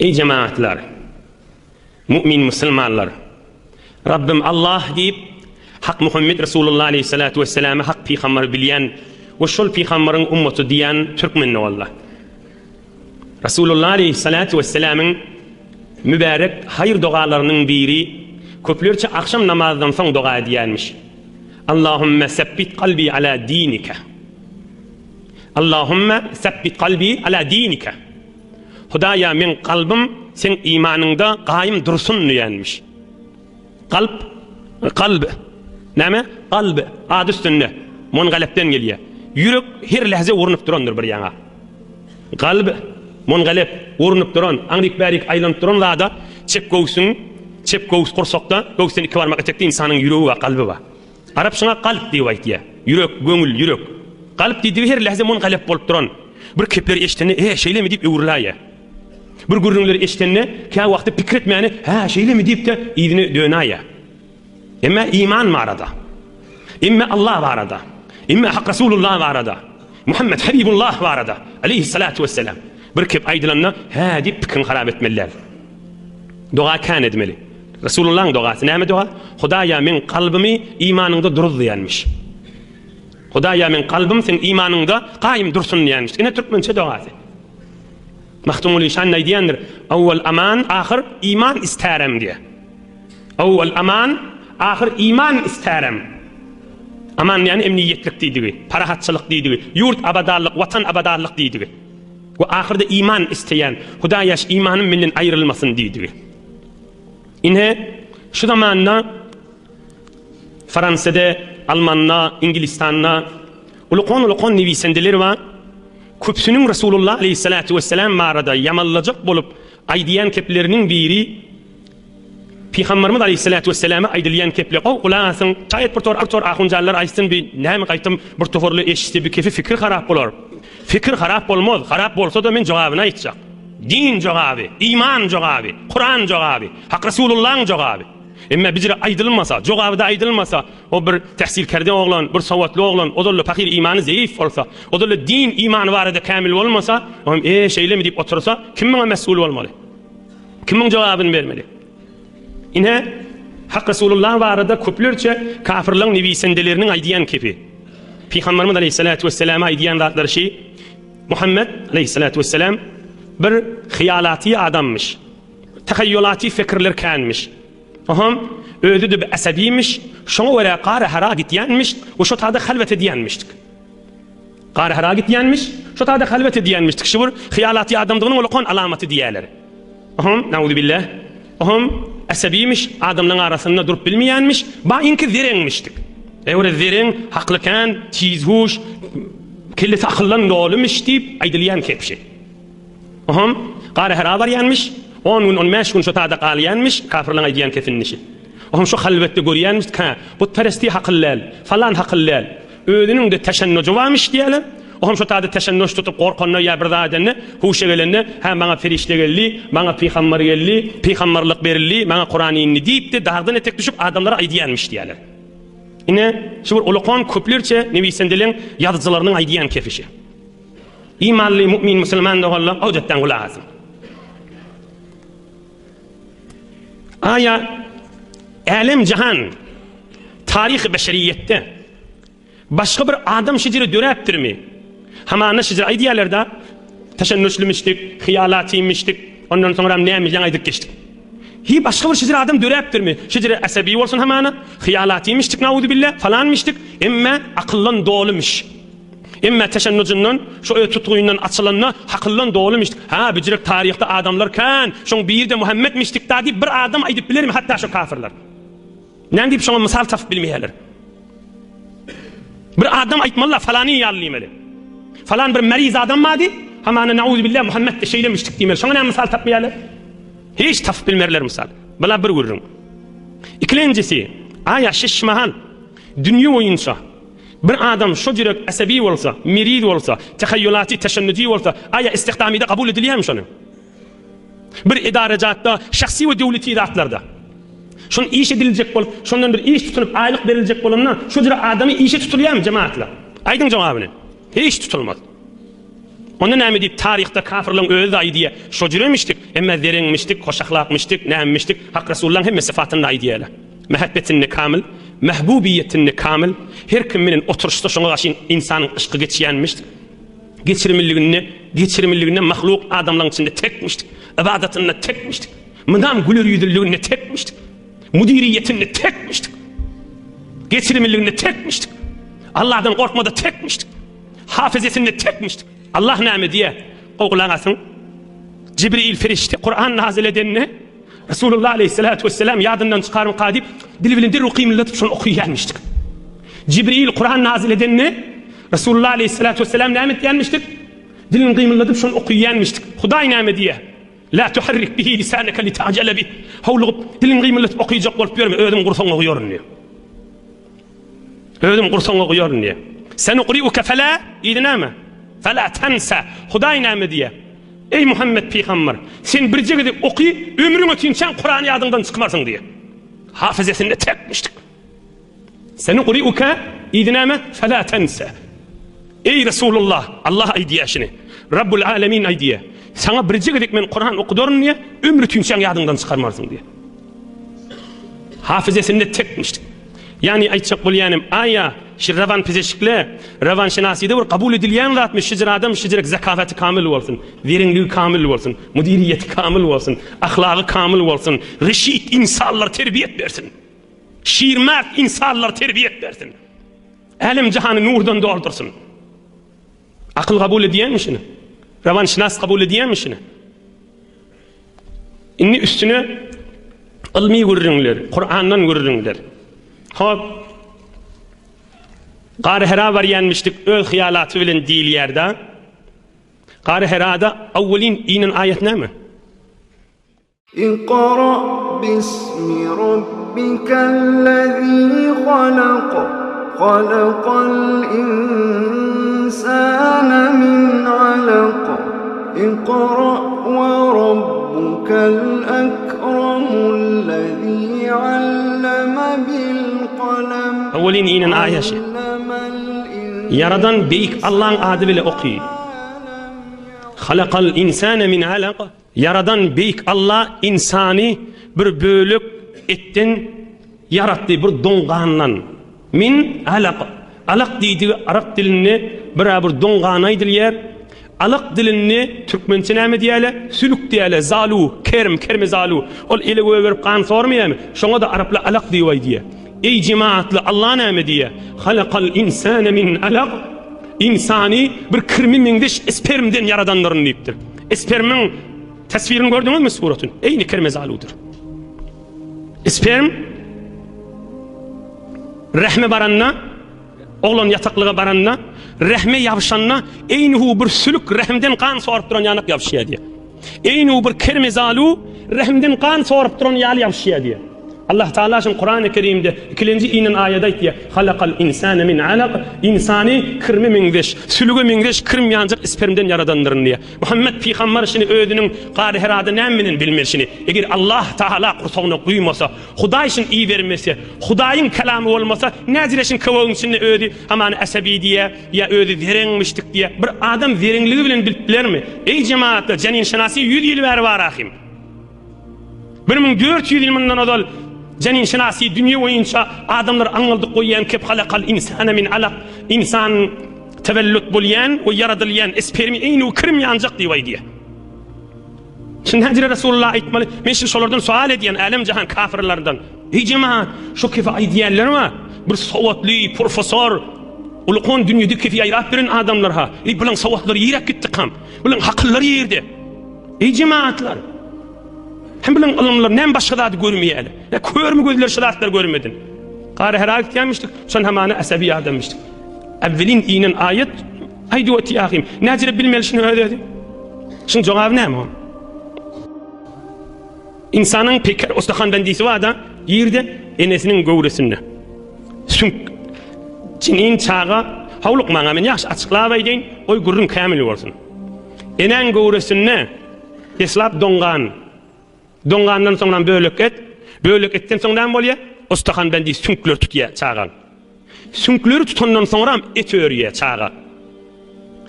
Eý jemagatlar! Mu'min musulmanlar! Rabbim Allah diýip, Hak Muhammet Resulullah aleýhissalatu wesselamy hak pygambar bilýän we şol pygambaryň ummaty diýýän türkmen doganlar! Resulullah aleýhissalatu wesselamyň mübärek haýyr dogalarynyň biri köplerçe agşam namazdan soň doga edýänmiş. Allahümme sebbit kalbi ala dinike. Allahümme sebbit kalbi ala dinike. Hudaýa meň kalbym seň imanyňda gaýym dursun diýenmiş. Kalp, kalb, näme? Kalb, ady üstünde, mongalepden gelýär. Ýürek her lähze urnup durandyr bir ýaňa. Kalb, mongalep, urnup duran, aňryk-bärik aýlanyp duran zada çep göwsüň, çep göwüs gursakda, göwüsden iki barmak etekde ynsanyň ýüregi bar, kalby bar. Arap şuňa kalp diýip aýtýar. Ýürek, göňül, ýürek. Kalp diýdigi her lähze mungalep bolup duran. Bir kepleri eşidende, E, şeýlemi diýip öwrüläýýär. Bir gürrüňleri eşidende, käwagtda pikir etmäni, Hä, şeýlemi diýip-de, yzyna dönäýýär. Emme iman barada. Emme Allah barada. Emme Hak Rasulullah barada. Muhammet Habibullah barada. Aleýhissalatu wesselam. Bir kep aýdylanda, Hä diýip pikiriňi harap etmeli däl. Doga kän edmeli. Resulullahyň dogasy näme doga? Hudaýa meň kalbymy imanyňda duruz diýenmiş. Hudaýa meň kalbym seň imanyňda gaýym dursun diýenmiş. Ine türkmençe dogasy. Magtymguly şan aýdýandyr, Awwal aman, ahyr iman istärem diýe. Awwal aman, ahyr iman istärem. Aman diýeni emniýetlik diýdigi, parahatçylyk diýdigi, ýurt abadanlyk, watan abadanlyk diýdigi. We ahyrda iman isleýän, Hudaýa şu imanym menden aýrylmasyn diýdigi. Ine, şu zamanda Fransede, Almanda, Ingilistanda ulkan-ulkan newisendeler bar. Köpüsiniň Resulullah aleýhissalatu wesselam barada ýamanlajak bolup aýdýan kepleriniň biri Pygamberimiz aleýhissalatu wesselama aýdylýan keple gowy gulak asyň, şaýat bir tor tor ahunjanlar aýtsyn bi näme gaýtam bir toparly eşitse bi kefi fikri harap bolar. Fikir harap bolmaz, harap bolsa-da men jogabyny aýtjak. Din jogaby, iman jogaby, Kuran jogaby, Hak Resulullahyň jogaby. Emma bijire aýdylmasa, jogaby-da aýdylmasa, o bir tähsilkerde oglan, bir sowatly oglan, ozal-da pahyr imany zeýif bolsa, ozal-da din imany barada kämil bolmasa, o hem e, şeýlemi diýip otursa, kim muňa mes'ul bolmaly? Kim muň jogabyny bermeli? Ine, Hak Resulullah barada köplerçe kafirleň newisendeleriniň aýdýan kepi. Pygamberimiz aleýhissalatu wesselama aýdýan zatlary şi, Muhammet aleýhissalatu wesselam bir hyýalaty adammyş. Tahaýýulaty fikirler känmiş. Oham özi-de bir asabimiş, şoňa görä gara hara gitýänmiş we şo tada halwat edýänmişdik. Gara hara gitýänmiş, şo tada halwat edýänmişdik. Şu bir hyýalaty adamdygynyň ulakan alamaty diýýärler. Oham, nauzubillah. Oham asabimiş, adamlaryň arasynda durup bilmeýänmiş, baýynky zereňmişdik. Eger zereň hakly kän, tizhuş, kellesi akyldan dolumyş diýip aýdylýan kepşi. Oham gara hara barýanmyş, on gün, on bäş gün şo tada galýanmyş, kafirleň aýdýan kefinmişi. Oham şo halwetde görýänmiş, hä, butperesti hakyl däl, falan hakyl däl. Özüniň-de teşennujy barmyş diýýärler. Oňam şo taýda teşennuş tutup gorkanda ýa bir zat edende, huşa gelende, Hä, maňa perişde geldi, maňa pygambar geldi, pygambarlyk berildi, maňa Kuran indi diýip-de, dagdan etek düşüp adamlara aýdýanmyş diýýärler. Ine, şu bir ulakan köplerçe newisendeleň ýazyjylarynyň aýdýan kefişi. Imanly mu'min musulman doganlar, ojetden gulak asyň. Aýa älem-jahan taryhy beşeriýetde başga bir adam şejere döräpdirmi? Hamana şejere aýdýarlar-da, teşennüşlimişdik, hyýalatymişdik, ondan soňram näme ýaňy aýdyp geçdik. Hi başga bir şejere adam döräpdirmi? Şejere asabi bolsun hamana, hyýalatymişdik nauzubilla, falanmişdik, emme akyldan dolumyş. Emme teşennujyndan, şo öz tutgyndan açylanda hakyldan dolumyş. Ha, büjrek taryhda adamlar kän, şoň biri-de Muhammetmişdik-da diýip bir adam aýdyp bilermi hatda şo kafirler? Näme diýip şoňa mysal tapyp bilmeýärler? Bir adam aýtmaly-la, falany ýaly diýmeli. Falan bir meriz adam bardy, hamana nauzubilla Muhammet-de şeýlemişdik diýmeli. Şoňa näme mysal tapmaýarlar? Hiç tapyp bilmerler mysal. Bula bir gürrüň. Ikilenjisi, aýa şişmahal dünýe boýunça Bir adam şo jürek asabi bolsa, meriz bolsa, tehaýýulaty, teşennüji bolsa, aýa istihdamyda kabul edilýärmi şony? Bir edarajatda, şahsy we döwleti zatlarda. Şony iş ediljek bolup, şondan bir iş tutunyp aýlyk beriljek bolanda, şo jüre adamy işe tutulýarmy jemagatlar? Aýdyň jogabyny. Hiç tutulmaz. Onda näme diýip taryhda kafirleň özi-de aýdýar. Şo jüremişdik, emma zereňmişdik, hoşahlakmyşdyk, nämmişdik, Hak Resullaň hemme sypatyny aýdýarlar. Mähebbetinde kamyl, mähbubiýetinde kamyl, her kim bilen oturyşsa şoňa garşy ynsanyň yşky geçýänmişdik. Geçirimliliginde, geçirimliliginde mahluk adamlaryň içinde tekmişdik. Ybadatynda tekmişdik. Mydam güler ýüzlüliginde tekmişdik. Müdiriýetinde tekmişdik. Geçirimliliginde tekmişdik. Allahdan gorkmada tekmişdik. Hafizesinde tekmişdik. Allah näme diýýär? Gowy gulak asyň. Jibril perişde Kuran nazil edende Resulullah aleyhissalatu vesselam ýadyndan çykarmyka diýip, dili bilen derrew gymyldadyp şony okaýarmyşdyk. Jibril Kuran nazil edende Resulullah aleyhissalatu vesselam näme etýärmişdik? Dilini gymyldadyp şony okaýarmyşdyk. Hudaý näme diýýär? La tuharrik bihi lisanaka lita'jala bih. Howlugyp diliňi gymyldatyp okajak bolup ýörme, özüň gursagyňa guýaryn diýýär. Özüm gursagyňa guýaryn diýýär. Senuqri'uke fela diýdi näme? Fela tensa. Hudaý näme diýýär? Eý Muhammet pygamber, sen birje gezek oky, ömrüň ötinçäň Kurany ýadyňdan çykmarsyň diýýär. Hafizesinde tekmişdik. Senuqri'uke diýdi näme? Fela tensa. Eý Resulullah, Allah aýdýar şuny. Rabbul Alemin aýdýar. Saňa birje gezek men Kuran okudaryn diýýär, ömrü ötinçäň ýadyňdan çykarmarsyň diýýär. Hafizesinde tekmişdik. Ýagny aýtjak bolýanym, aýa, şi rawanpizeşikle, rawanşynasyda bir kabul edilýän zatmy, şijir adam şijirek zekawaty kamyl bolsun, zereňligi kamyl bolsun, müdiriýeti kamyl bolsun, ahlagy kamyl bolsun, reşit ynsanlar terbiýet bersin. Şirmert ynsanlar terbiýet bersin. Älem-jahany nurdan doldursyn. Akyl kabul edýärmi şuny? Rawanşynas kabul edýärmi şuny? Indi üstüne ylmy gürrüňler, Kurandan gürrüňler. Hop. Gary Hera barýanmyşdyk öz hyýalaty bilen diýilýär-de. Gary Herada awwelin inen aýat näme? Ikra bismi rabbikellezî halak, halakal insâne min alak. Ikra we rabbukel ekremul-lezî alleme bil kalem. Awwelin inen aýa şi. Ýaradan beýik Allaň ady bile oky. Halakal insane min alak. Ýaradan beýik Alla ynsany bir bölek etden ýaratdy, bir doň gandan. Min alak. Alak diýdigi arap dilinde bir-ä bir doň gana aýdylýar. Alak dilinde türkmençe näme diýýärler? Sülük diýýärler, zalu, kerm, kerme zalu. Ol ele gögerip gan sormaýarmy? Şoňa-da araplar alak diýip aýdýar. Eý jemaatly, Alla näme diýýär? Halakal insane min alak. Ynsany bir kirmi meňzeş spermden ýaradandyryn diýipdir. Spermiň teswirini gördüňizmi suratyny? Eýni kirmezaludyr. Sperm rehme baranda, oglan ýataklyga baranda, rehme ýabşanda, eýni hu bir sülük rehimden gan sorup duran ýanak ýabşýar diýýär. Eýni hu bir kirmezalu rehimden gan sorup duran ýaly ýabşýar diýýär. Allah Taala şun Kurany Kerimde ikilenji inen aýada aýtýar, Halakal insane min alak, ynsany kirme meňzeş, sülüge meňzeş kirim ýanjak spermden ýaradandyryn diýýär. Muhammet pygambar şuny özüniň Gary Herada näme bilen bilmeli şuny? Eger Allah Taala gursagyna guýmasa, Hudaý şuny ibermese, Hudaýyň kelamy bolmasa, näjire şuny köwegiň içinde özi hamana asabi diýýär, ýa özi zereňmişdik diýýär. Bir adam zereňligi bilen bilip bilermi? Eý jemagatlar, jeninşynasy ýüz ýyl bäri bar ahym. 1400 ýyl mundan ozal jeninşynasy dünýe boýunça adamlar aňňaldyk goýýan kep halakal insana min alak insan tewellüt bolýan we ýaradylýan spermi eýni kirim ýanjak diýip aýdýar. Şimdi Hazreti Resulullah aýtmaly, men şimdi şolardan sual edýän älem jahan kafirlerden. Ey jemaat, şu kefi aýdýanlar bar. Bir sowatly professor, ulukon dünýede kefi ýaýrap beren adamlar ha. Ey bulan sowatlary ýerek gitdi kam. Bulan hakyllary ýerde. Eý jemaatlar! Hem bilen ylymlar näme başga zady görmeýärler. Ne körmi gözler şu zatlary görmedin. Gary Hera gitýärmişdik, şon hamana asabi adammışdyk. Awwelin inen aýat aýdyp otyahym. Näjire bilmeli şuny öz özi? Şuň jogaby näme o? Insanyň peker ustahan bendisi bar da, ýerde enesiniň göwresinde. Süňk jinin çaga howlukmaň men ýagşy açyklap aýdaýyn, goý gürrüň kämil bolsun. Enäň göwresinde deslap doňgan, doňgandan soňram bölek et, bölek etden soň näme bolýar? Ustahan bendi süňkleri tutýar çagaň. Süňkleri tutandan soňram et örýär çaga.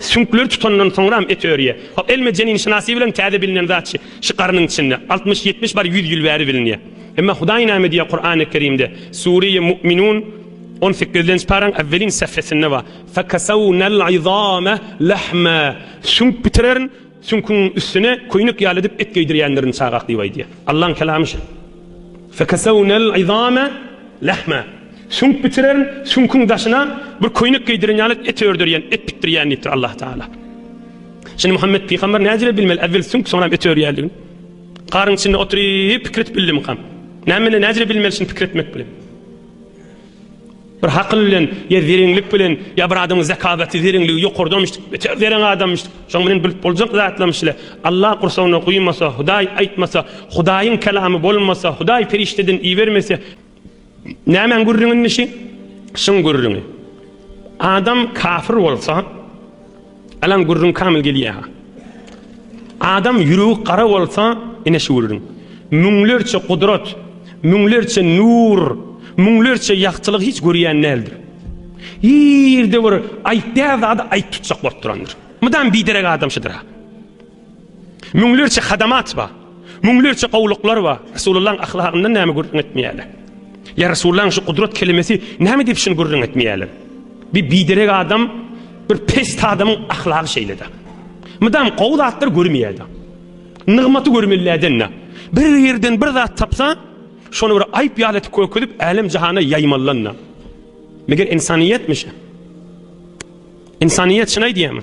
Süňkleri tutandan soňram et örýär. Hop, elme jeninşynasy bilen täze bilinen zat şi. Şi garnyň içinde. 60, 70 bar 100 ýyl bäri bilinýär. Emma Hudaý näme diýýär Kurany Kerimde? Sureýi Mu'minun 18-nji paraň äwwelin sähfesinde bar. Fekesewnel izame lahma. Süňk bitirerin, süňküň üstüne köýnek ýaly edip et geýdirýändirin çagak diýip aýdýar. Allaň kelamy şi. Fekesewne'l izame lehme. Süňk bitirerin, süňküň daşyna bir köýnek geýdiren ýaly et ördürýän, et bitdirýän diýipdir Allah Taala. Şindi Muhammet pygamber näjele bilmeli, äwwel süňk, soňram et örýänligini. Garyň içinde oturyp pikir edip bildimikam? Näme bilen näjele bilmeli şindi pikir etmek bilen? Bir hakyl bilen, ýa zereňlik bilen, ýa bir adamyň zekawaty, zereňligi ýokardamyş, beter zereň adamyş. Şoň bilen bilip boljak zatlamyş ile. Allah gursagyna guýmasa, Hudaý aýtmasa, Hudaýyň kelamy bolmasa, Hudaý perişdeden ibermese, nämäň gürrüňi indi şi? Şuň gürrüňi. Adam kafir bolsa, Alan gürrüň kamil gelýär. Adam ýüregi gara bolsa, ine şu gürrüň. Müňlerçe gudrat, müňlerçe nur, müňlerçe ýagtylyk hiç görýän däldir. Ýerde bir aýyp däl zady aýyp tutjak bolup durandyr. Mydam biderek adam şudur. Müňlerçe hadamat bar. Müňlerçe gowulyklar bar. Resulullahyň ahlagyndan näme gürrüň etmeýärler? Ýa Resulullahyň şu gudrat kelimesi näme diýip şuny gürrüň etmeýärler? Bir biderek adam, bir pes adamyň ahlagy şeýle-de. Mydam gowy zatlar görmeýär-de. Nygmaty görmelilerden-de. Bir ýerden bir zat tapsa, şony bir aýp ýaly etip görkezip, älem-jahana ýaýmalydan-da. Meger ynsanyýetmi şu? Ynsanyýet şuny aýdýarmy?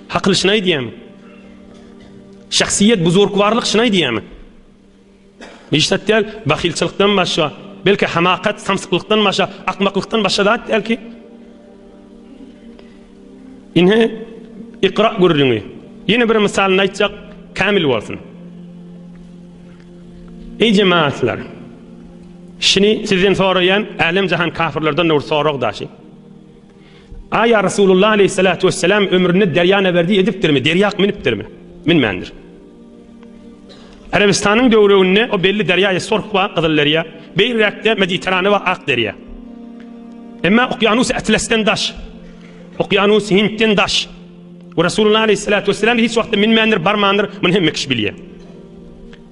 Hakyl şuny aýdýarmy? Şahsyýet, buzurgwarlyk şuny aýdýarmy? Hiç zat däl, bahylçylykdan başga, belki hamakat, samsyklykdan başga, akmaklykdan başga zat däl ki. Ine, ikra gürrüňi. Ýene bir mysalyny aýtjak, kämil bolsun. Eý jemaatlar! Şini sizden soraýan, älem-jahan kafirlerden bir sorag daşy. Aýa Resulullah aleyhissalatu vesselam ömründe derýa neberdi edipdirmi, derýak minipdirmi? Minmändir. Arabistanyň döwreginde o belli derýaýy Sorh bar, Gyzyl derýa. Beýräkde Mediterane bar, Ak derýa. Emma Okýanus Atlesden daş. Okýanus Hindden daş. We Resulullah aleyhissalatu vesselam hiç wagtda minmändir, barmandyr, muny hemme kişi bilýär.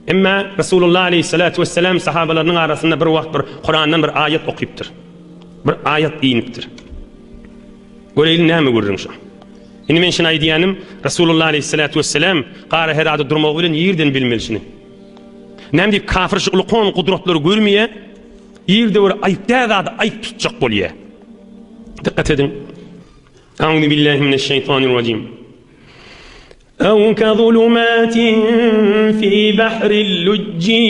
Emma Resulullah aleyhissalatu vesselam sahabalarynyň arasynda bir wagt bir Kurandan bir aýat okypdyr. Bir aýat inipdir. Göreýli näme gürrüň şo. Indi men şuny aýdýanym, Resulullah aleyhissalatu vesselam gara Herada durmagy bilen ýerden bilmeli şuny. Näme diýip kafir şu ulkan gudratlary görmeýä, ýerde bir aýyp däl zady aýyp tutjak bolýa. Dikkat ediň. Auzu billahi mineşşeýtanirrajim. Ew kezulumatin fi bahril lujji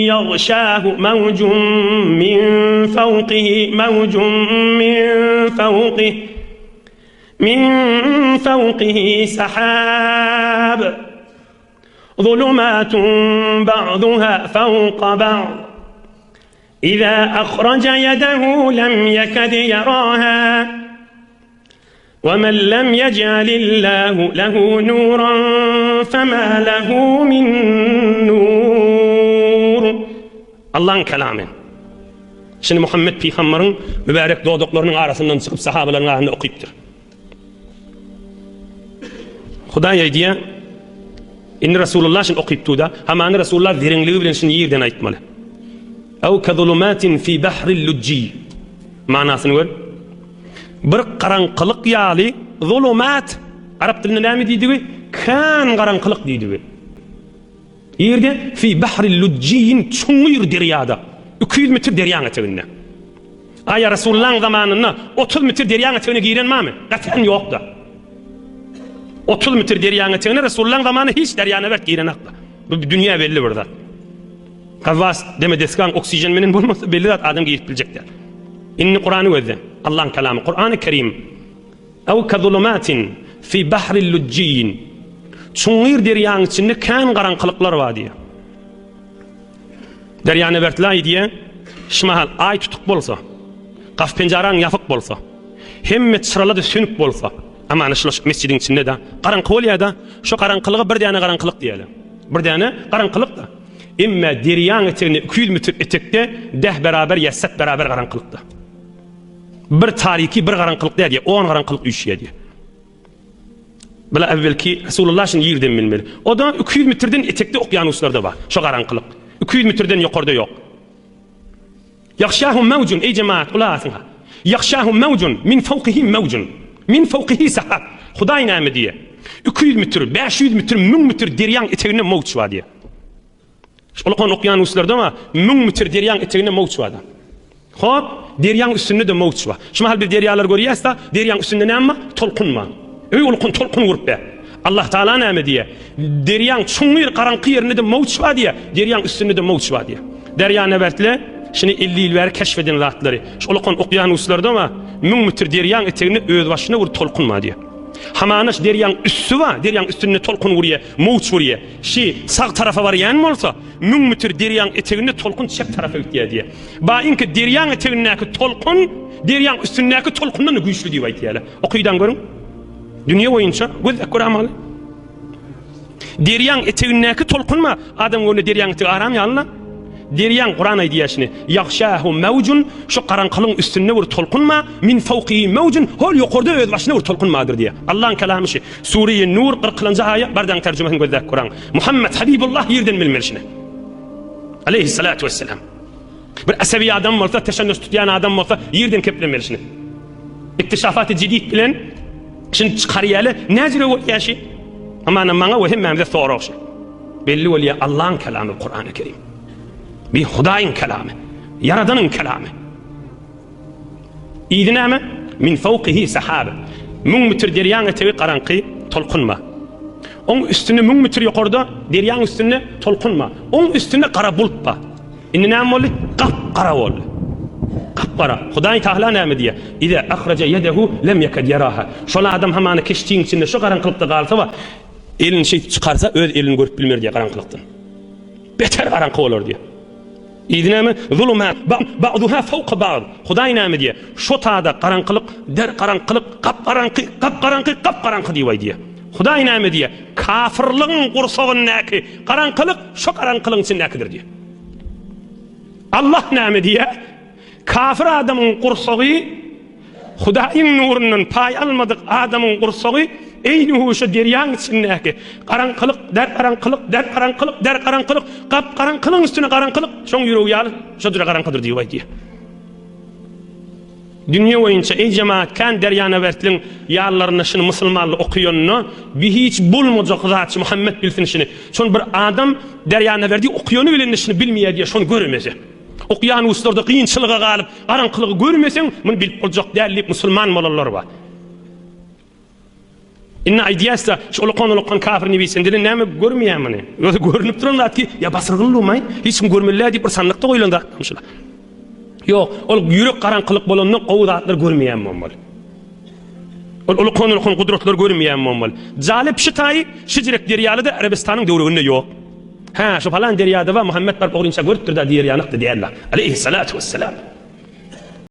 ýagşahu mewjun min fewkihi mewjun min fewkihi min fewkihi sahab zulumatun ba'duha fewka ba'd Iza ahraja ýedehu lem ýeked ýeraha We men lem ýej'alillahu lehu nuran fema lehu min nur. Allaň kelamy. Şuny Muhammet pygambaryň mübärek dodaklarynyň arasyndan çykyp sahabalaryň arasynda okypdyr. Hudaý aýdýar, indi Resulullah şuny okypdy-da, hamany Resulullah zereňligi bilen şuny ýerden aýtmaly. Ew kezulumatin fi bahril lujji. Manasyny gör. Bir garaňkylyk ýaly zulumat arap dilinde näme diýdigi? Kän garaňkylyk diýdigi. Ýerde fi bahril lujjiýin çuňňur derýada. 200 metr derýaň eteginde. Aýa Resulullahyň zamanynda 30 metr derýaň etegine giren barmy? Gaty ýokda. 30 metr derýaň etegine Resulullahyň zamanynda hiç derýanewert girenakda. Bu dünýä belli bir zat. Gawwas deme desgaň oksijen menen bolmasa belli zat adam girip biljek däl. Indi Kurany gözle. Allaň kalamy Kurany Kerim. Ew kazulumatin fi bahril lujjiyin. Çuňňur derýaň içinde kän garaňkylyklar bar diýýär. Derýany bertlaý diýýär. Şu mahal aý tutuk bolsa, gaf penjaraň ýapyk bolsa, hemme çyralar-da sönük bolsa, amana şular mesjidiň içinde-de garaňky bolýar-da, şo garaňkylyga bir däne garaňkylyk diýýärler. Bir däne garaňkylyk-da. Emme derýaň eteginde 200 metr etekde deh beraber ýa set beraber garaňkylykda. Bir tariki bir garaňkylyk däl diýýär, on garaňkylyk üýşýär diýýär. Bula äwwelki Resulullah şuny ýerden bilmeli. O-da 200 metrden etekde okýanuslarda bar. Şo garaňkylyk. 200 metrden ýokarda ýok. Ýagşahum mewjun, eý jemaat, gulak asyň-ha. Ýagşahum mewjun, min fawkihi mewjun. Min fawkihi sahab. Hudaý näme diýýär? 200 metr, 500 metr, 1000 metr derýaň eteginde mowç bar diýýär. Şolakan okýanuslarda bar, 1000 metr derýaň eteginde mowç bar. Hop, derýaň üstünde-de mowç bar. Şu mahal biz derýalary görýäs-de, derýaň üstünde näme bar? Tolkun bar. Öý ulkan tolkun urup ber. Allah Taala näme diýýär? Derýaň çuňňur garaňky ýerinde-de mowç bar diýýär, derýaň üstünde-de mowç bar diýýär. Derýanewertler şuny 50 ýyl bäri keşf eden zatlary. Şu ulakan okýanuslarda bar, 1000 metr derýaň eteginde özbaşyna bir tolkun bar diýýär. Hamana şu derýaň üsti bar, derýaň üstünde tolkun urýar, mowç urýar. Şi sag tarapa barýan bolsa, 1000 metr derýaň eteginde tolkun çep tarapa gitýär diýýär. Baýyňky derýaň etegindäki tolkun derýaň üstündäki tolkundan-da güýçli diýip aýtýarlar. Okydan görüň. Dünýe boýunça gözläp gör amaly. Derýaň etegindäki tolkun bar. Adam görne derýaň etegi aram ýaly-la. Derýaň Kuran aýdýar şuny. Ýagşahu mewjun şu garaňkylygyň üstünde bir tolkun bar. Min fawkihi mewjun hol ýokarda öz başyna bir tolkun bardyr diýýär. Allaň kelamy şu. Sure-i Nur 40-njy aýa bardaň terjimesini gözläp görüň. Muhammet Habibullah ýerden bilmeli şuny. Aleyhissalatu vesselam. Bir asabi adam bolsa, teşennüs tutýan adam bolsa, ýerden keplemeli şuny. Iktişafat-y jedid bilen şuny çykarýarlar. Näjüre bolýar şi? Amana maňa we hemmämize sorag şi. Belli bolýar Allaň kelamy Kurany Kerim. Bir Hudaýyň kelamy, Ýaradanyň kelamy. Yzy näme? Min fawkihi sahab. Müň metr derýaň etegi garaňky, tolkun bar. Oň üstünde müň metr ýokarda derýaň üstünde tolkun bar. Oň üstünde gara bulut bar. Indi näme boldy? Gap-gara boldy. Gap-gara. Hudaý Tagala näme diýýär? Iza ahraja ýedehu lem ýeked ýaraha. Şol adam hamana keştiň içinde şu garaňkylykda galsa we elini şeýdip çykarsa öz elini görüp bilmer diýýär garaňkylykdan. Beter garaňky bolar diýýär. Yzy näme? Zulumat ba'duha fawka ba'd. Hudaý näme diýýär? Şo tada garaňkylyk, der garaňkylyk, gap-garaňky, gap-garaňky, gap-garaňky diýip aýdýar. Hudaý näme diýýär? Kafyrlygyň gursagyndaky garaňkylyk şo garaňkylygyň içindäkidir diýýär. Allah näme diýýär? Kafir adamyň gursagy Hudaýyň nurundan paý almadyk adamyň gursagy eýni huşa derýaň içindäki garaňkylyk, der garaňkylyk, der garaňkylyk, der garaňkylyk, gap-garaňkylygyň üstüne garaňkylyk, şoň ýüregi ýaly şo jüre garaňkydyr diýip aýdýar. Dünýe boýunça eý jemaat kän derýanawertliň ýanlarynda şuny musulmanly okaýanyna bi hiç bolmajak zat şu Muhammet bilsin şuny. Şony bir adam derýanawerdi okaýany bilen-de şuny bilmeýär diýýär şony göremese. Okýanuslarda kynçylyga galyp garaňkylygy görmeseň muny bilip boljak däl diýip musulman bolanlar bar. Indi aýdýas-da, şu ulakan-ulakan kafir nebisendeli näme görmeýär muny? Ýogsa görnüp duran zat ki, ýa basyrgynlygymaý, hiç kim görmeli däl diýip bir sandykda goýlan zatmy şular? Ýok, ol ýürek garaňkylyk bolanda gowy zatlar görmeýän bolmaly. Ol ulakan-ulakan gudratlar görmeýän bolmaly. Jalyp şu taýy şijirek derýaly-da Arabystanyň döwreginde ýok. Hä, şu palan derýada bar, Muhammet baryp ogrynça görüpdir-dä diýer ýanak-da däl-la. Aleýhissalatu wessalam.